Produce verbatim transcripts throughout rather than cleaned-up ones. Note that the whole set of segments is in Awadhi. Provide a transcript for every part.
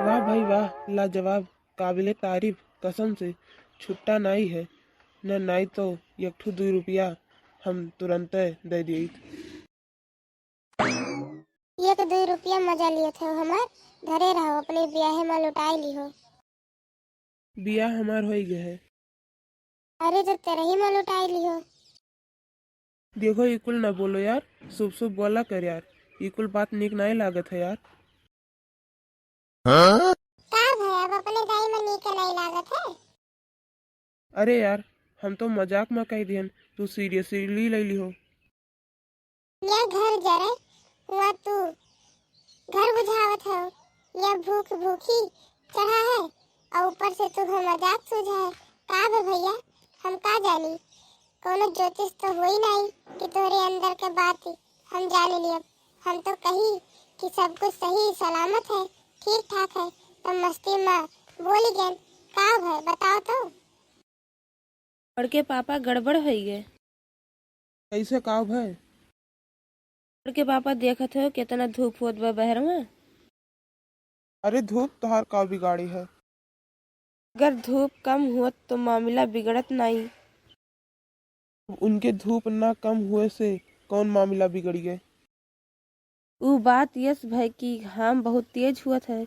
वाह भाई वाह, लाजवाब, काबिले तारीफ, कसम से छुट्टा नाई है, न नाई तो एक ठो दुई रुपया हम तुरंते दे दिए। एक दुई रुपया मजा लियो थे हमार, धरे रहो, अपने ब्याहे में लुटाई लिहो। बियाह हमार होई गए है। अरे, तो तेरही में लुटाई लिहो। देखो, ई कुल ना बोलो यार, शुभ शुभ बोला कर यार, ई कुल बात नीक नाई लागत है यार। का भय, अब अपने दाई में नीक नाई लागत है? अरे यार, हम तो मजाक में कह दिहन, तू seriously ले लिहो। या घर जरे, हुआ तू घर बुझावत हो, या भूख भूखी चढ़ा है, और ऊपर से तू घर मजाक सूझा है। का बे भैया, हम का जानी, कोनो ज्योतिष तो होई नहीं कि तोहरे अंदर के बात हम जान लियब। हम तो कही कि सब कुछ सही सलामत है, ठीक ठाक है, तो मस्ती में बोली गए। का भय, बताओ तो। बड़के पापा, गड़बड़ होई गए। कैसे, का भय? बड़के पापा, देखत हो कितना धूप होत बा बहर में। अरे धूप तोहार का बिगाड़ी है? अगर धूप कम होत तो मामला बिगड़त नाई। अब उनके धूप ना कम हुए से कौन मामला बिगड़ गए? ऊ बात यस भय कि घाम बहुत तेज हुअत है,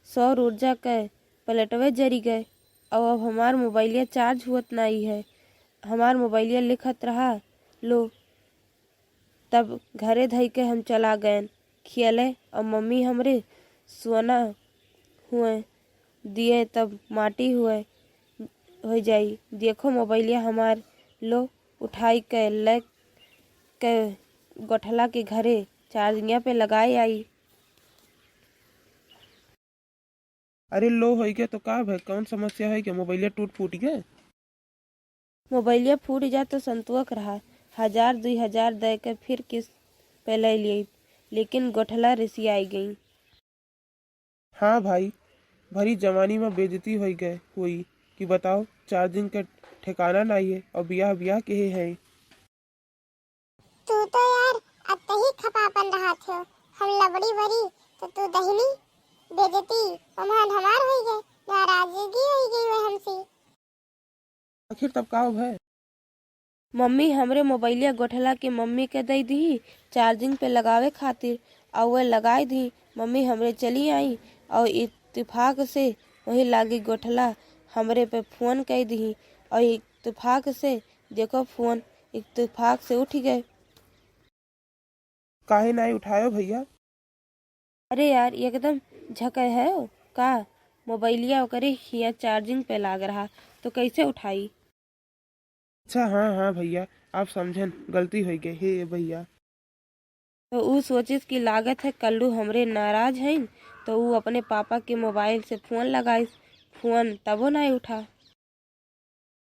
सौर ऊर्जा के प्लेटवे जरी गए, और अब हमार मोबाइलिया चार्ज हुअत नाई है। हमार मोबाइलिया लिखत रहा लो, तब घरे धई के हम चला गएन खियले, और मम्मी हमरे सोना हुए दिए तब माटी हुए हो जाई। देखो मोबाइलिया हमार लो, उठाई के ले के गोठला के घरे चार्जिंगिया पे लगाए आई। अरे लो होई गया तो का भय, कौन समस्या है क्या? मोबाइलिया टूट फूट गए? मोबाइलिया फूट जा तो संतोष रहा, हजार दुई हजार दे के फिर किस्त पे ले लिए, लेकिन गोठला रिसियाई गई। हाँ भाई, भरी जवानी में बेइज्जती होई गए हुई कि बताओ, चार्जिंग के ठिकाना नहीं है और बियाह बियाह के है। तू तो यार अतही खपापन रहा थियो, हम लबड़ी भरी तो तू दहिनी, बेइज्जती ओम्हन हमार होई गए, नाराजगी होई गई हुए हमसे। आखिर तब का भय? मम्मी हमरे मोबाइलिया गोठला के मम्मी के दई दिही चार्जिंग पे लगावे खातिर, और वह लगाई दी। मम्मी हमरे चली आई और इत्तेफाक से वही लागी गोठला हमरे पे फोन कई दिही और इत्तेफाक से देखो फोन इत्तेफाक से उठ गए। काहे नाई उठायो भैया? अरे यार, एकदम झके है का? मोबाइलिया ओकरे हिया चार्जिंग पे लाग रहा, तो कैसे उठाई? अच्छा, हाँ, हाँ भैया, आप समझन, गलती हो गई, हे भैया। तो ऊ सोचिस कि लागत है कल्लू हमरे नाराज हईन, तो ऊ अपने पापा के मोबाइल से फोन लगाइस, फोन तबो नाई उठा।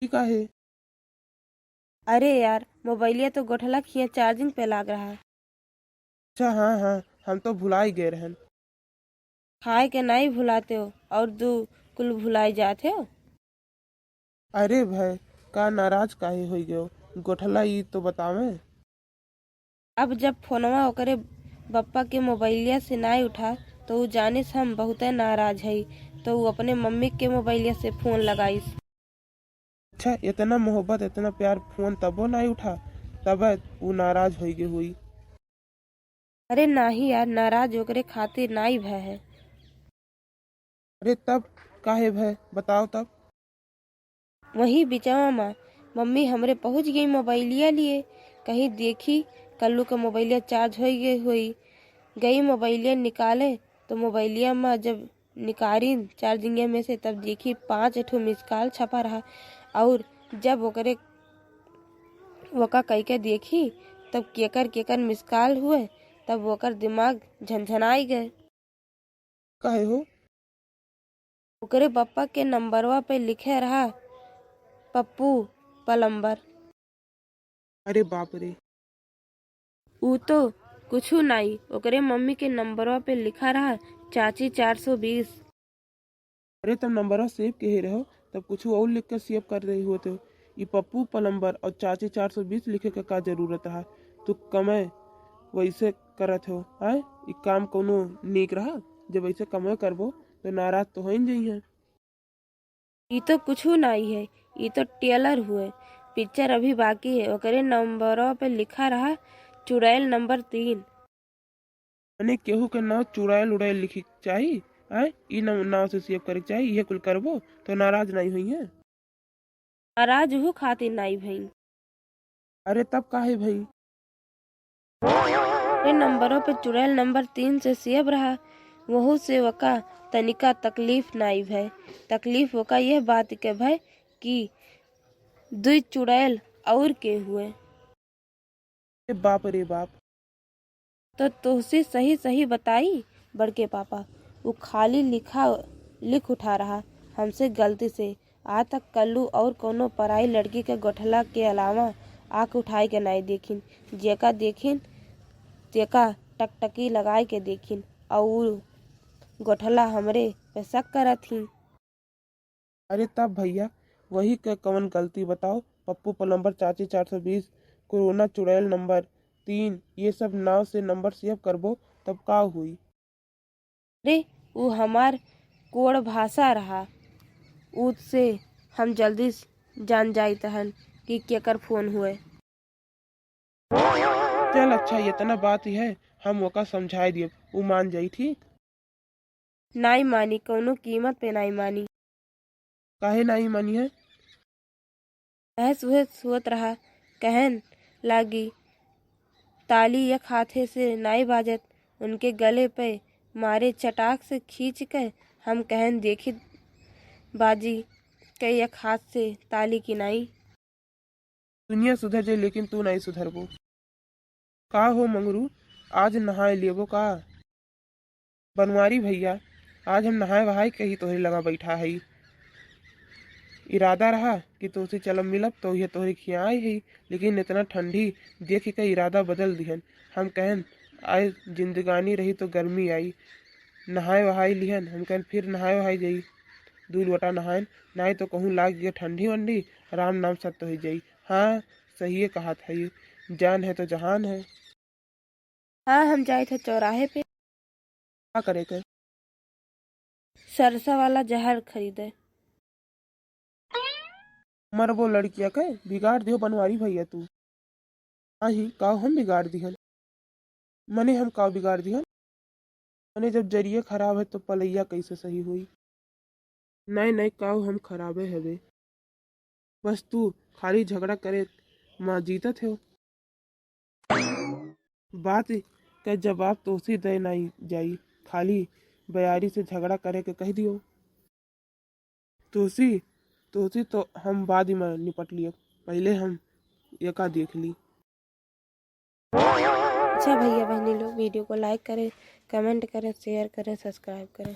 ई काहे? अरे यार, मोबाइलिया तो गोठला खिया चार्जिंग पे लाग रहा। अच्छा, हाँ, हाँ, हम तो भुलाई गए रहन। खाए के नाई भुलाते हो और दू कुल भुलाई जाते हो। अरे भाई, का नाराज काहे होई गयो? गोठला ई तो बतावे। अब जब फोनवा ओकरे बप्पा के मोबाइलिया से नाई उठा, तो ऊ जानिस हम बहुते नाराज हई, तो ऊ अपने मम्मी के मोबाइलिया से फोन लगाइस। अच्छा, इतना मोहब्बत, इतना प्यार, फोन तबो नाई उठा, तब ऊ नाराज होई गए हुई। अरे नाही यार, नाराज ओकरे खातिर नाई भय है। अरे तब काहे भय, बताओ तब। वही बिचवा मा मम्मी हमरे पहुँच गई मोबाइलिया लिए, कहीं देखी कल्लू के मोबाइलिया चार्ज होई गई होई। गई मोबाइलिया निकाले, तो मोबाइलिया मा जब निकारिन चार्जिंगिया में से, तब देखी पाँच ठो मिस कॉल छपा रहा। और जब ओकरे वका कई के देखी, तब केकर केकर मिस कॉल हुए, तब ओकर दिमाग झनझनाई गए। काहे हो? ओकरे पप्पा के नंबरवा पे लिखे रहा, "पप्पू पलम्बर।" अरे बाप रे। ऊ तो कुछू नाई, ओकरे मम्मी के नंबरवा पे लिखा रहा, "चाची चार सौ बीस।" अरे तब नंबरवा सेव किहे रहो, तब कुछू और लिख के सेव कर रही होते हो। ई पप्पू पलम्बर और चाची चार सौ बीस लिखे के का जरूरत रहा? तू कमे वैसे करत हो, आय? ई काम कौनो नीक रहा? जब वैसे कमे करबो तो नाराज तो होइन जइहैं। ई तो कुछू नाई है, ई तो trailer हुए, picture अभी बाकी है। ओकरे नंबरों पे लिखा रहा चुड़ैल नंबर तीन। मने केहू के नाव चुड़ैल उड़ैल लिखे के चाही, आय? ई नाव, नाव से save करे के चाही, इहे कुल करबो तो नाराज नाई होइहैं। नाराज उहू खातिर नाई भई। अरे तब काहे भई? ओकरे नंबरों पे चुड़ैल नंबर तीन से save रहा, वहू से ओका तनिका तकलीफ नाई भय। तकलीफ ओका यह बात के भय कि दुई चुड़ैल और के हुए। ए बाप रे बाप। तो तोहसे सही सही बताई बड़के पापा, उ खाली लिखा, लिख उठा रहा हमसे गलती से। आज तक कल्लू और कोनो पराई लड़की के गोठला के अलावा आँख उठाए के नाई देखिन। जेका देखिन, तेका टकटकी लगाए के देखिन, और गोठला हमरे पे शक करत ही। अरे तब भैया, वही के कवन गलती बताओ? पप्पू प्लम्बर, चाची चार सौ बीस, कोरोना चुड़ैल नंबर तीन, ये सब नाव से नंबर save करबो, तब का हुई? अरे, उ हमार कोड भाषा रहा, उ से हम जल्दी जान जाइत हन कि केकर फोन हुए। चल अच्छा, इतना बात ही है, हम ओका समझाए दियब, उ मान जाई, ठीक? नाई मानी, कौनो कीमत पे नाई मानी। काहे नाई मानी है? बहस उहस होत रहा, कहन लागी, ताली एक हाथे से नाई बाजत, उनके गले पे मारे चटाक से खींच के। हम कहन, देखी बाजी के एक हाथ से ताली की नाई। दुनिया सुधर जाई, लेकिन तू नाई सुधरबो। का हो मंगरू, आज नहाए लेबो का? बनवारी भैया, आज हम नहाए वहाए के ही तोहरे लगा बैठा हई। इरादा रहा कि तोहसे चलब मिलब, तो ये तोहरे खियाए हई, लेकिन इतना ठंडी देख के इरादा बदल दिहन। हम कहन, आए जिंदगानी रही तो गर्मी आई। नहाए वहाए लिहन, हम कहन फिर नहाए वहाए जाई, दू लोटा नहाएन, नाई तो कहूँ लाग गया ठंडी वंडी, राम नाम सत्य हो जाई। हाँ, सहिए कहत है, जान है तो जहान है। हाँ, हम जाइत है चौराहे पे। का करे के? सरसा वाला जहर खरीदे। मरबो लड़किया के, बिगाड़ दियो बनवारी भैया तू। आही, काव हम बिगाड़ दिहन? मने हम काव बिगाड़ दिहन? मने जब जरिये खराब है तो पलैया कैसे सही होई? नहीं, नहीं, काव हम खराबे हवे। बस तू खाली झगड़ा करे मा जीतत हो। बात के जवाब तोसी दे नाई जाई, खाली बयारी से झगड़ा करे के कह दियो। तोसी, तोसी तो हम बाद में निपट लियो, पहले हम एका देख ली। अच्छा भैया बहनी लोग, video को like करें, comment करें, share करें, subscribe करें।